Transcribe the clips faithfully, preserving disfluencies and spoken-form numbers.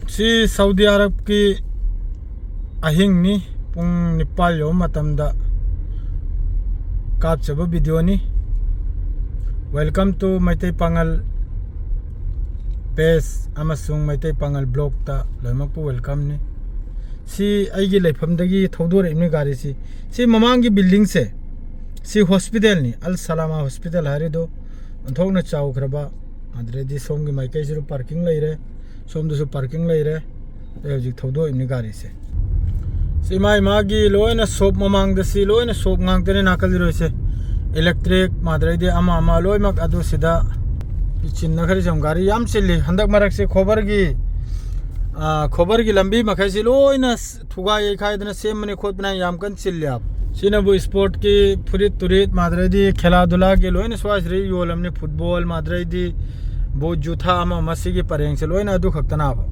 ꯁꯤ ꯁꯥꯎꯗꯤ ꯑꯔꯕꯀꯤ ꯑꯍꯤꯡꯅꯤ, ꯄꯨꯡ ꯅꯤꯄꯥꯜ ꯌꯧꯕ ꯃꯇꯝꯗ ꯀꯥꯞꯆꯕ ꯚꯤꯗꯤꯑꯣꯅꯤ꯫ Welcome to Meitei Pangal page ꯑꯃꯁꯨꯡ ꯃꯩꯇꯩ ꯄꯥꯉꯜ ꯕ꯭ꯂꯣꯛꯇ ꯂꯣꯏꯅꯃꯛꯄꯨ ꯋꯦꯜꯀꯝꯅꯤ꯫ ꯁꯤ ꯑꯩꯒꯤ ꯂꯩꯐꯝꯗꯒꯤ ꯊꯧꯗꯣꯔꯛꯏꯕꯅꯤ ꯒꯥꯔꯤꯁꯤ꯫ ꯁꯤ ꯃꯃꯥꯡꯒꯤ ꯕꯤꯜꯗꯤꯡꯁꯦ, ꯁꯤ ꯍꯣꯁꯄꯤꯇꯥꯜꯅꯤ, ꯑꯜ ꯁꯂꯥꯃꯥ ꯍꯣꯁꯄꯤꯇꯥꯜ ꯍꯥꯏꯔꯤꯗꯣ꯫ ꯑꯣꯟꯊꯣꯛꯅ ꯆꯥꯎꯈ꯭ꯔꯕ, ꯑꯗꯨꯗꯩꯗꯤ ꯁꯣꯝꯒꯤ ꯃꯥꯏꯀꯩꯁꯤꯗ ꯄꯥꯔꯀꯤꯡ ꯂꯩꯔꯦ, ꯁꯣꯝꯗꯁꯨ ꯄꯥꯔꯀꯤꯡ ꯂꯩꯔꯦ꯫ ꯑꯩ ꯍꯧꯖꯤꯛ ꯊꯧꯗꯣꯛꯏꯕꯅꯤ ꯒꯥꯔꯤꯁꯦ꯫ ꯁꯤ ꯃꯥꯏ ꯃꯥꯒꯤ ꯂꯣꯏꯅ ꯁꯣꯞ ꯃꯃꯥꯡꯗ, ꯁꯤ ꯂꯣꯏꯅ ꯁꯣꯞ ꯉꯥꯛꯇꯅꯤ ꯅꯥꯀꯜꯗꯤꯔꯣꯏꯁꯦ꯫ ꯏꯂꯦꯛꯇ꯭ꯔꯤꯛ, ꯃꯥꯗ꯭ꯔꯩꯗꯤ ꯑꯃ ꯑꯃ ꯂꯣꯏꯅꯃꯛ ꯑꯗꯨ ꯁꯤꯗ ꯆꯤꯟꯅꯈ꯭ꯔꯤꯁꯦ꯫ ꯌꯥꯝ ꯒꯥꯔꯤ ꯌꯥꯝ ꯆꯤꯜꯂꯤ ꯍꯟꯗꯛ ꯃꯔꯛꯁꯦ꯫ ꯈꯣꯕꯔꯒꯤ, ꯑꯥ, ꯈꯣꯕꯔꯒꯤ ꯂꯝꯕꯤ ꯃꯈꯩꯁꯤ ꯂꯣꯏꯅ ꯊꯨꯒꯥꯏ ꯌꯩꯈꯥꯏꯗꯅ ꯁꯦꯝꯕꯅꯤ ꯈꯣꯠꯄꯅꯤ ꯌꯥꯝ ꯀꯟꯅ ꯆꯤꯜꯂꯤ ꯍꯥꯏꯕ꯫ ꯁꯤꯅꯕꯨ ꯏꯁꯄꯣꯔꯠꯀꯤ ꯐꯨꯔꯤꯠ ꯇꯨꯔꯤꯠ, ꯃꯥꯗ꯭ꯔꯩꯗꯤ ꯈꯦꯂꯥ ꯗꯨꯂꯥꯒꯤ ꯂꯣꯏꯅ ꯁ꯭ꯋꯥꯏꯁꯤꯗ ꯌꯣꯜꯂꯝꯅꯤ꯫ ꯐꯨꯠꯕꯣꯜ, ꯃꯥꯗ꯭ꯔꯩꯗꯤ ꯕꯣꯠ, ꯖꯨꯊꯥ ꯑꯃ ꯑꯃ ꯁꯤꯒꯤ ꯄꯔꯦꯡꯁꯦ ꯂꯣꯏꯅ ꯑꯗꯨ ꯈꯛꯇꯅꯦꯕ꯫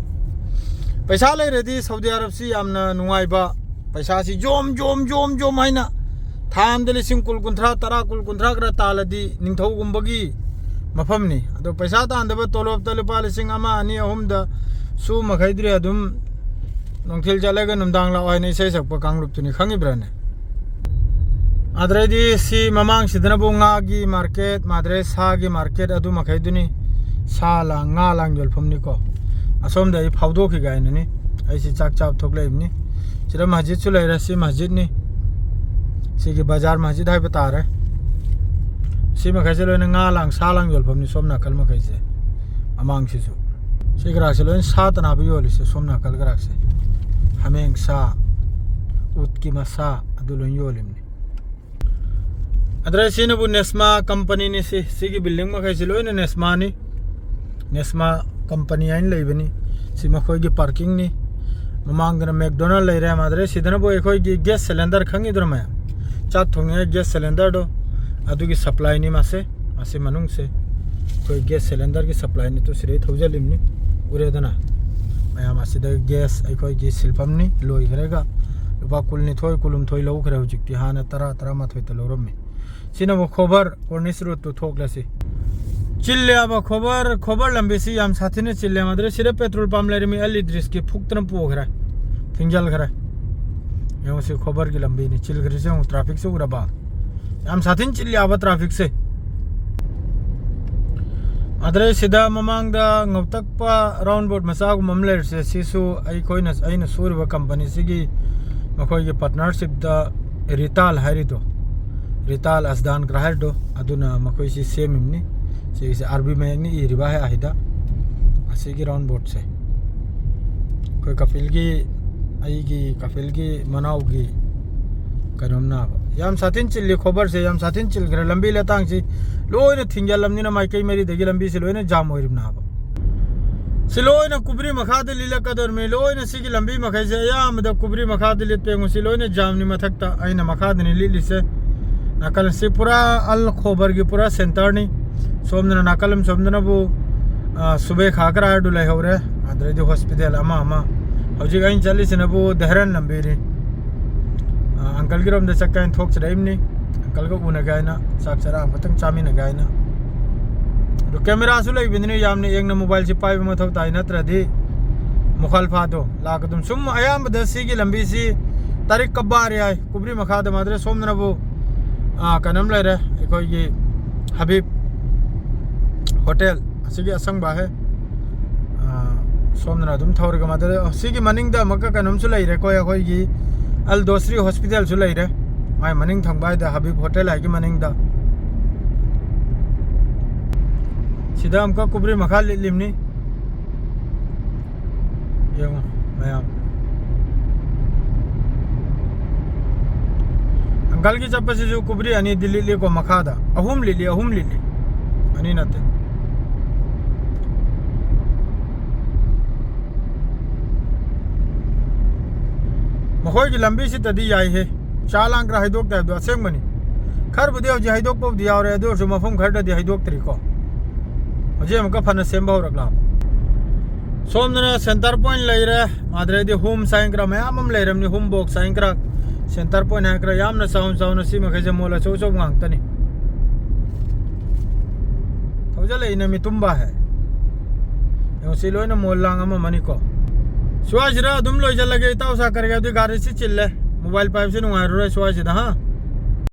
ꯄꯩꯁꯥ ꯂꯩꯔꯗꯤ ꯁꯥꯎꯗꯤ ꯑꯔꯕꯁꯤ ꯌꯥꯝꯅ ꯅꯨꯡꯉꯥꯏꯕ, ꯄꯩꯁꯥꯁꯤ ꯖꯣꯝ ꯖꯣꯝ ꯖꯣꯝ ꯖꯣꯝ ꯍꯥꯏꯅ ꯊꯥ ꯑꯃꯗ ꯂꯤꯁꯤꯡ ꯀꯨꯟ, ꯀꯨꯟꯊ꯭ꯔꯥ, ꯇꯔꯥ, ꯀꯨꯟ, ꯀꯨꯟꯊ꯭ꯔꯥ ꯈꯔ ꯇꯥꯜꯂꯗꯤ ꯅꯤꯡꯊꯧꯒꯨꯝꯕꯒꯤ ꯃꯐꯝꯅꯤ꯫ ꯑꯗꯣ ꯄꯩꯁꯥ ꯇꯥꯟꯗꯕ, ꯇꯣꯂꯣꯞꯇ ꯂꯨꯄꯥ ꯂꯤꯁꯤꯡ ꯑꯃ, ꯑꯅꯤ, ꯑꯍꯨꯝꯗ ꯁꯨ ꯃꯈꯩꯗꯨꯗꯤ ꯑꯗꯨꯝ ꯅꯨꯡꯊꯤꯜ ꯆꯠꯂꯒ ꯅꯨꯡꯗꯥꯡ ꯂꯥꯛꯑꯣ ꯍꯥꯏꯅ ꯏꯁꯩ ꯁꯛꯄ ꯀꯥꯡꯂꯨꯞꯇꯨꯅꯤ, ꯈꯪꯉꯤꯕ꯭ꯔꯥꯅꯦ? ꯑꯗꯨꯗꯩꯗꯤ ꯁꯤ ꯃꯃꯥꯡꯁꯤꯗꯅꯕꯨ ꯉꯥꯒꯤ ꯃꯥꯔꯀꯦꯠ, ꯃꯥꯗ꯭ꯔꯦ ꯁꯥꯒꯤ ꯃꯥꯔꯀꯦꯠ, ꯑꯗꯨ ꯃꯈꯩꯗꯨꯅꯤ꯫ ꯁꯥ ꯂꯥꯡ, ꯉꯥ ꯂꯥꯡ ꯌꯣꯜꯐꯝꯅꯤꯀꯣ꯫ ꯑꯁꯣꯝꯗ ꯑꯩ ꯐꯥꯎꯗꯣꯛꯈꯤꯒꯦ ꯍꯥꯏꯅꯅꯤ꯫ ꯑꯩꯁꯤ ꯆꯥꯛ ꯆꯥꯕ ꯊꯣꯛꯂꯛꯏꯕꯅꯤ꯫ ꯁꯤꯗ ꯃꯁꯖꯤꯠꯁꯨ ꯂꯩꯔꯦ꯫ ꯁꯤ ꯃꯁꯖꯤꯠꯅꯤ꯫ ꯁꯤꯒꯤ ꯕꯖꯥꯔ ꯃꯁꯖꯤꯠ ꯍꯥꯏꯕ ꯇꯥꯔꯦ꯫ ꯁꯤ ꯃꯈꯩꯁꯦ ꯂꯣꯏꯅ ꯉꯥ ꯂꯥꯡ, ꯁꯥ ꯂꯥꯡ ꯌꯣꯜꯐꯝꯅꯤ ꯁꯣꯝ ꯅꯥꯀꯜ ꯃꯈꯩꯁꯦ꯫ ꯑꯃꯥꯡꯁꯤꯁꯨ ꯁꯤ ꯒꯔꯥꯛꯁꯦ ꯂꯣꯏꯅ ꯁꯥ ꯇꯅꯥꯕ ꯌꯣꯜꯂꯤꯁꯦ꯫ ꯁꯣꯝ ꯅꯥꯀꯜ ꯒꯔꯥꯛꯁꯦ ꯍꯥꯃꯦꯡ ꯁꯥ, ꯎꯠꯀꯤ ꯃꯁꯥ, ꯑꯗꯨ ꯂꯣꯏꯅ ꯌꯣꯜꯂꯤꯕꯅꯤ꯫ ꯑꯗꯨꯗ ꯁꯤꯅꯕꯨ ꯅꯦꯁꯃꯥ ꯀꯝꯄꯅꯤꯅꯤ꯫ ꯁꯤ, ꯁꯤꯒꯤ ꯕꯤꯜꯗꯤꯡ ꯃꯈꯩꯁꯤ ꯂꯣꯏꯅ ꯅꯦꯁꯃꯥꯅꯤ꯫ ꯅꯦꯁꯃꯥ ꯀꯝꯄꯅꯤ ꯍꯥꯏꯅ ꯂꯩꯕꯅꯤ꯫ ꯁꯤ ꯃꯈꯣꯏꯒꯤ ꯄꯥꯔꯀꯤꯡꯅꯤ꯫ ꯃꯃꯥꯡꯗꯅ ꯃꯦꯛꯗꯣꯅꯜ ꯂꯩꯔꯦ꯫ ꯃꯥꯗ꯭ꯔꯦ ꯁꯤꯗꯅꯕꯨ ꯑꯩꯈꯣꯏꯒꯤ ꯒ꯭ꯌꯥꯁ ꯁꯤꯂꯤꯟꯗꯔ ꯈꯪꯉꯤꯗ꯭ꯔꯣ ꯃꯌꯥꯝ? ꯆꯥꯛ ꯊꯣꯡꯅꯤꯡꯉꯥꯏ ꯒ꯭ꯌꯥꯁ ꯁꯤꯂꯤꯟꯗꯔꯗꯣ, ꯑꯗꯨꯒꯤ ꯁꯄ꯭ꯂꯥꯏꯅꯤ ꯃꯥꯁꯦ꯫ ꯃꯁꯤ ꯃꯅꯨꯡꯁꯦ ꯑꯩꯈꯣꯏ ꯒ꯭ꯌꯥꯁ ꯁꯤꯂꯤꯟꯗꯔꯒꯤ ꯁꯄ꯭ꯂꯥꯏꯅꯤ꯫ ꯇꯨ ꯁꯤꯗꯩ ꯊꯧꯖꯜꯂꯤꯕꯅꯤ, ꯎꯔꯦꯗꯅ ꯃꯌꯥꯝ꯫ ꯑꯁꯤꯗ ꯒ꯭ꯌꯥꯁ ꯑꯩꯈꯣꯏꯒꯤ ꯁꯤꯜꯐꯝꯅꯤ, ꯂꯣꯏꯈ꯭ꯔꯒ ꯂꯨꯄꯥ ꯀꯨꯟꯅꯤꯊꯣꯏ, ꯀꯨꯟꯍꯨꯝꯗꯣꯏ ꯂꯧꯈ꯭ꯔꯦ ꯍꯧꯖꯤꯛꯇꯤ꯫ ꯍꯥꯟꯅ ꯇꯔꯥ, ꯇꯔꯥꯃꯥꯊꯣꯏꯗ ꯂꯧꯔꯝꯃꯤ꯫ ꯁꯤꯅꯕꯨ ꯈꯣꯕꯔ ꯀꯣꯔꯅꯤꯁ ꯔꯣꯗꯇꯨ ꯊꯣꯛꯂꯁꯤ꯫ ꯆꯤꯜꯂꯦꯕ ꯈꯣꯕꯔ, ꯈꯣꯕꯔ ꯂꯝꯕꯤꯁꯤ ꯌꯥꯝ ꯁꯥꯊꯤꯅ ꯆꯤꯜꯂꯦ꯫ ꯃꯗꯨꯗ ꯁꯤꯗ ꯄꯦꯇ꯭ꯔꯣꯜ ꯄꯝ ꯂꯩꯔꯝꯃꯤ, ꯑꯦꯜ ꯏꯗ꯭ꯔꯤꯁꯀꯤ ꯐꯨꯛꯇꯅ ꯄꯨꯈ꯭ꯔꯦ, ꯊꯤꯡꯖꯤꯜꯈ꯭ꯔꯦ꯫ ꯌꯦꯡꯉꯨ, ꯁꯤ ꯈꯣꯕꯔꯒꯤ ꯂꯝꯕꯤꯅꯤ ꯆꯤꯜꯈ꯭ꯔꯤꯁꯦ꯫ ꯌꯦꯡꯉꯨ, ꯇ꯭ꯔꯥꯐꯤꯛꯁꯦ ꯎꯔꯕ? ꯌꯥꯝ ꯁꯥꯊꯤꯅ ꯆꯤꯜꯂꯤ ꯍꯥꯏꯕ ꯇ꯭ꯔꯥꯐꯤꯛꯁꯦ꯫ ꯑꯗꯩ ꯁꯤꯗ ꯃꯃꯥꯡꯗ ꯉꯧꯇꯛꯄ ꯔꯥꯎꯟ ꯕꯣꯠ ꯃꯆꯥꯒꯨꯝꯕ ꯑꯃ ꯂꯩꯔꯤꯁꯦ, ꯁꯤꯁꯨ ꯑꯩꯈꯣꯏꯅ, ꯑꯩꯅ ꯁꯨꯔꯤꯕ ꯀꯝꯄꯅꯤꯁꯤꯒꯤ, ꯃꯈꯣꯏꯒꯤ ꯄꯥꯔꯠꯅꯔꯁꯤꯞꯇ ꯔꯤꯇꯥꯜ ꯍꯥꯏꯔꯤꯗꯣ, ꯔꯤꯇꯥꯜ ꯑꯁꯗꯥꯟ ꯀ꯭ꯔꯥ ꯍꯥꯏꯔꯤꯗꯣ, ꯑꯗꯨꯅ ꯃꯈꯣꯏꯁꯤ ꯁꯦꯝꯃꯤꯕꯅꯤ꯫ ꯁꯤꯒꯤꯁꯦ ꯑꯥꯔꯕꯤ ꯃꯌꯦꯛꯅ ꯏꯔꯤꯕ ꯍꯥꯏ ꯑꯁꯤꯗ, ꯑꯁꯤꯒꯤ ꯔꯥꯎꯟ ꯕꯣꯠꯁꯦ꯫ ꯑꯩꯈꯣꯏ ꯀꯄꯤꯜꯒꯤ, ꯑꯩꯒꯤ ꯀꯄꯤꯜꯒꯤ ꯃꯅꯥꯎꯒꯤ ꯀꯩꯅꯣꯝꯅꯦꯕ꯫ ꯌꯥꯝ ꯁꯥꯊꯤꯟ ꯆꯤꯜꯂꯤ ꯈꯣꯕꯔꯁꯦ, ꯌꯥꯝ ꯁꯥꯊꯤꯟ ꯆꯤꯜꯈ꯭ꯔꯦ꯫ ꯂꯝꯕꯤ ꯂꯇꯥꯡꯁꯤ ꯂꯣꯏꯅ ꯊꯤꯡꯖꯤꯜꯂꯝꯅꯤꯅ ꯃꯥꯏꯀꯩ ꯃꯔꯤꯗꯒꯤ ꯂꯝꯕꯤꯁꯤ ꯂꯣꯏꯅ ꯖꯥꯝ ꯑꯣꯏꯔꯤꯕꯅꯦꯕ꯫ ꯁꯤ ꯂꯣꯏꯅ ꯀꯨꯕ꯭ꯔꯤ ꯃꯈꯥꯗ ꯂꯤꯠꯂꯛꯀꯗꯧꯔꯤꯕꯅꯤ꯫ ꯂꯣꯏꯅ ꯁꯤꯒꯤ ꯂꯝꯕꯤ ꯃꯈꯩꯁꯦ ꯑꯌꯥꯝꯕꯗ ꯀꯨꯕ꯭ꯔꯤ ꯃꯈꯥꯗ ꯂꯤꯠꯄ ꯌꯦꯡꯉꯨ꯫ ꯁꯤ ꯂꯣꯏꯅ ꯖꯥꯝꯅꯤ ꯃꯊꯛꯇ꯫ ꯑꯩꯅ ꯃꯈꯥꯗꯅꯤ ꯂꯤꯠꯂꯤꯁꯦ꯫ ꯅꯥꯀꯜ ꯁꯤ ꯄꯨꯔꯥ ꯑꯜ ꯈꯣꯕꯔꯒꯤ ꯄꯨꯔꯥ ꯁꯦꯟꯇꯔꯅꯤ꯫ ꯁꯣꯝꯗꯅ ꯅꯥꯀꯜ ꯑꯃ ꯁꯣꯝꯗꯅꯕꯨ, ꯑ, ꯁꯨꯕꯦ ꯈꯥꯀ꯭ꯔꯥ ꯍꯥꯏꯗꯨ ꯂꯩꯍꯧꯔꯦ꯫ ꯑꯗꯨꯗꯩꯗꯤ ꯍꯣꯁꯄꯤꯇꯥꯜ ꯑꯃ ꯑꯃ꯫ ꯍꯧꯖꯤꯛ ꯑꯩꯅ ꯆꯠꯂꯤꯁꯤꯅꯕꯨ ꯗꯦꯍꯔꯥꯟ ꯂꯝꯕꯤꯅꯤ꯫ ꯑ, ꯑꯪꯀꯜꯒꯤꯔꯣꯝꯗ ꯆꯠꯀꯦ ꯍꯥꯏꯅ ꯊꯣꯛꯆꯔꯛꯏꯕꯅꯤ꯫ ꯑꯪꯀꯜꯒ ꯎꯅꯒꯦ ꯍꯥꯏꯅ, ꯆꯥꯛ ꯆꯔꯥ ꯑꯃꯈꯛꯇꯪ ꯆꯥꯃꯤꯟꯅꯒꯦ ꯍꯥꯏꯅ꯫ ꯑꯗꯣ ꯀꯦꯃꯦꯔꯥꯁꯨ ꯂꯩꯕꯅꯤꯅ ꯌꯥꯝꯅ ꯌꯦꯡꯅ ꯃꯣꯕꯥꯏꯜꯁꯤ ꯄꯥꯏꯕ ꯃꯊꯧ ꯇꯥꯏ, ꯅꯠꯇ꯭ꯔꯗꯤ ꯃꯨꯈꯥꯜꯐꯥꯗꯣ ꯂꯥꯛꯀꯗꯨꯝ꯫ ꯁꯨꯝ ꯑꯌꯥꯝꯕꯗ ꯁꯤꯒꯤ ꯂꯝꯕꯤꯁꯤ ꯇꯥꯔꯤꯛ ꯀꯕꯥꯔ ꯌꯥꯏ, ꯀꯨꯕ꯭ꯔꯤ ꯃꯈꯥꯗ ꯃꯥꯗ꯭ꯔꯦ꯫ ꯁꯣꯝꯗꯅꯕꯨ, ꯑ, ꯀꯩꯅꯣꯝ ꯂꯩꯔꯦ, ꯑꯩꯈꯣꯏꯒꯤ ꯍꯕꯤꯕ ꯍꯣꯇꯦꯜ꯫ ꯑꯁꯤꯒꯤ ꯑꯁꯪꯕ ꯍꯦ꯫ ꯑꯥ, ꯁꯣꯝꯗꯅ ꯑꯗꯨꯝ ꯊꯧꯔꯒ ꯃꯗꯨꯗ, ꯁꯤꯒꯤ ꯃꯅꯤꯡꯗ ꯑꯃꯨꯛꯀ ꯀꯩꯅꯣꯝꯁꯨ ꯂꯩꯔꯦꯀꯣ, ꯑꯩꯈꯣꯏꯒꯤ ꯑꯜ ꯗꯣꯁꯔꯤ ꯍꯣꯁꯄꯤꯇꯥꯜꯁꯨ ꯂꯩꯔꯦ꯫ ꯃꯥꯏ ꯃꯅꯤꯡ ꯊꯪꯕ ꯍꯥꯏꯗ ꯍꯕꯤꯕ ꯍꯣꯇꯦꯜ ꯍꯥꯏꯒꯤ ꯃꯅꯤꯡꯗ꯫ ꯁꯤꯗ ꯑꯃꯨꯛꯀ ꯀꯨꯕ꯭ꯔꯤ ꯃꯈꯥ ꯂꯤꯠꯂꯤꯝꯅꯤ꯫ ꯌꯦꯡꯉꯣ ꯃꯌꯥꯝ꯫ ꯑꯪꯀꯜꯒꯤ ꯆꯠꯄꯁꯤꯁꯨ ꯀꯨꯕ꯭ꯔꯤ ꯑꯅꯤꯗꯤ ꯂꯤꯠꯂꯤꯀꯣ ꯃꯈꯥꯗ꯫ ꯑꯍꯨꯝ ꯂꯤꯠꯂꯤ, ꯑꯍꯨꯝ ꯂꯤꯠꯂꯤ꯫ ꯑꯅꯤ ꯅꯠꯇꯦ꯫ ꯃꯈꯣꯏꯒꯤ ꯂꯝꯕꯤꯁꯤꯗꯗꯤ ꯌꯥꯏꯍꯦ꯫ ꯆꯥ ꯂꯥꯡ ꯈꯔ ꯍꯩꯗꯣꯛꯇꯦ ꯍꯥꯏꯕꯗꯣ ꯑꯁꯦꯡꯕꯅꯤ꯫ ꯈꯔꯕꯨꯗꯤ ꯍꯧꯖꯤꯛ ꯍꯩꯗꯣꯛꯄꯕꯨꯗꯤ ꯌꯥꯎꯔꯦ, ꯑꯗꯨ ꯑꯣꯏꯔꯁꯨ ꯃꯐꯝ ꯈꯔꯗꯗꯤ ꯍꯩꯗꯣꯛꯇ꯭ꯔꯤꯀꯣ꯫ ꯍꯧꯖꯤꯛ ꯑꯃꯨꯛꯀ ꯐꯅ ꯁꯦꯝꯕ ꯍꯧꯔꯛꯂꯕ꯫ ꯁꯣꯝꯗꯅ ꯁꯦꯟꯇꯔ ꯄꯣꯏꯟ ꯂꯩꯔꯦ, ꯑꯗꯩꯗꯤ ꯍꯣꯝ ꯁꯥꯏꯟ ꯈꯔ ꯃꯌꯥꯝ ꯑꯃ ꯂꯩꯔꯝꯅꯤ, ꯍꯣꯝ ꯕꯣꯛꯁ ꯁꯥꯏꯟ ꯈꯔ, ꯁꯦꯟꯇꯔ ꯄꯣꯏꯟ ꯍꯥꯏ ꯈꯔ ꯌꯥꯝꯅ ꯆꯥꯎꯅ ꯆꯥꯎꯅ ꯁꯤ ꯃꯈꯩꯁꯦ ꯃꯣꯜ ꯑꯆꯧ ꯑꯆꯧꯕ ꯉꯥꯛꯇꯅꯤ꯫ ꯆꯠꯂꯛꯏꯅ ꯃꯤꯇꯨꯝꯕ ꯍꯥꯏ꯫ ꯌꯦꯡꯉꯣ, ꯁꯤ ꯂꯣꯏꯅ ꯃꯣꯜ ꯂꯥꯡ ꯑꯃ ꯑꯃꯅꯤꯀꯣ꯫ ꯁ꯭ꯋꯥꯏꯁꯤꯗ ꯑꯗꯨꯝ ꯂꯣꯏꯁꯤꯜꯂꯒꯦ ꯏꯇꯥꯎ ꯁꯥꯀꯔꯒꯤ, ꯑꯗꯨꯗꯤ ꯒꯥꯔꯤꯁꯤ ꯆꯤꯜꯂꯦ꯫ ꯃꯣꯕꯥꯏꯜ ꯄꯥꯏꯕꯁꯤ ꯅꯨꯡꯉꯥꯏꯔꯔꯣꯏ ꯁ꯭ꯋꯥꯏꯁꯤꯗ, ꯍꯥ?